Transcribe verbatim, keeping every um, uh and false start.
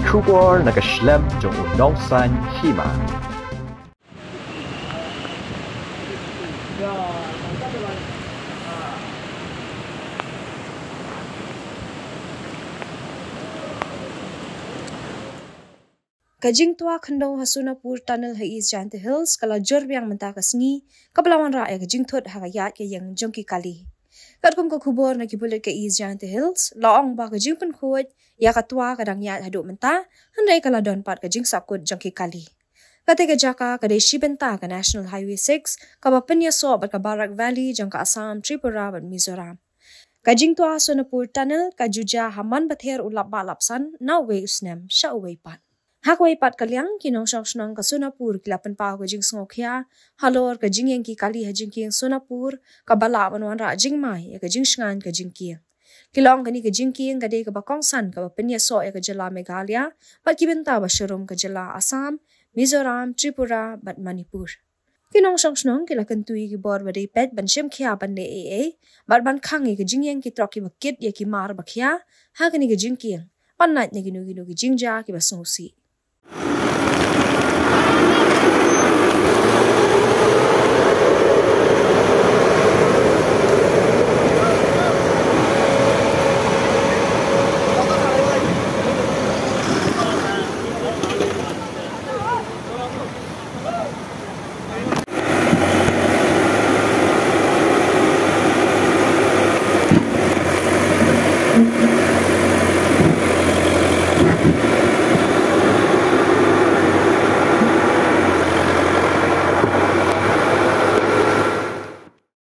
Khubor na ka shlem jong u nongsan hima. Ka jingtwa khyndew ha Sonapur Tunnel ha East Jaintia Hills ka la jur biang mynta ka sngi, kaba la wanrah ïa ka jingthut ha ka ïaid ka ïeng jong ki kali. Katkum ka khubor na ki pulit ka East Jaintia Hills, la ong ba ka jingpynkhuid ïa ka twa ka dang ïaid haduh mynta, hynrei ka la don pat ka jingsakut jong ki kali. Kata ka jaka ka dei shi bynta ka National Highway six, kaba pynïasoh bad ka Barak Valley jong ka Assam, Tripura bad Mizoram. Ka jingtwa Sonapur Tunnel ka ju jia ha man ba ther u lap bah lap san na uwei u snem sha uwei pat. Ha kawei pat ka liang, ki nongshong shnong ka Sonapur ki la pynpaw ka jingsngewkhia halor ka jingïeng ki kali ha jingkieng Sonapur, kaba lah ban wanrah jingmai ïa ka jingshngaiñ ka jingkieng. Ki la ong kane ka jingkieng ka dei kaba kongsan kaba pynïasoh ïa ka jylla Meghalaya bad ki bynta ba sharum ka jylla Assam, Mizoram, Tripura bad Manipur. Ki nongshong shnong ki la kyntu ïa ki bor ba dei peit ban shim khia ban leh ei ei bad ban khang ïa ka jingïeng ki trok kiba kit ïa ki mar ba khia ha kane ka jingkieng, ban lait na kino kino ki jingjia kiba sngewsih.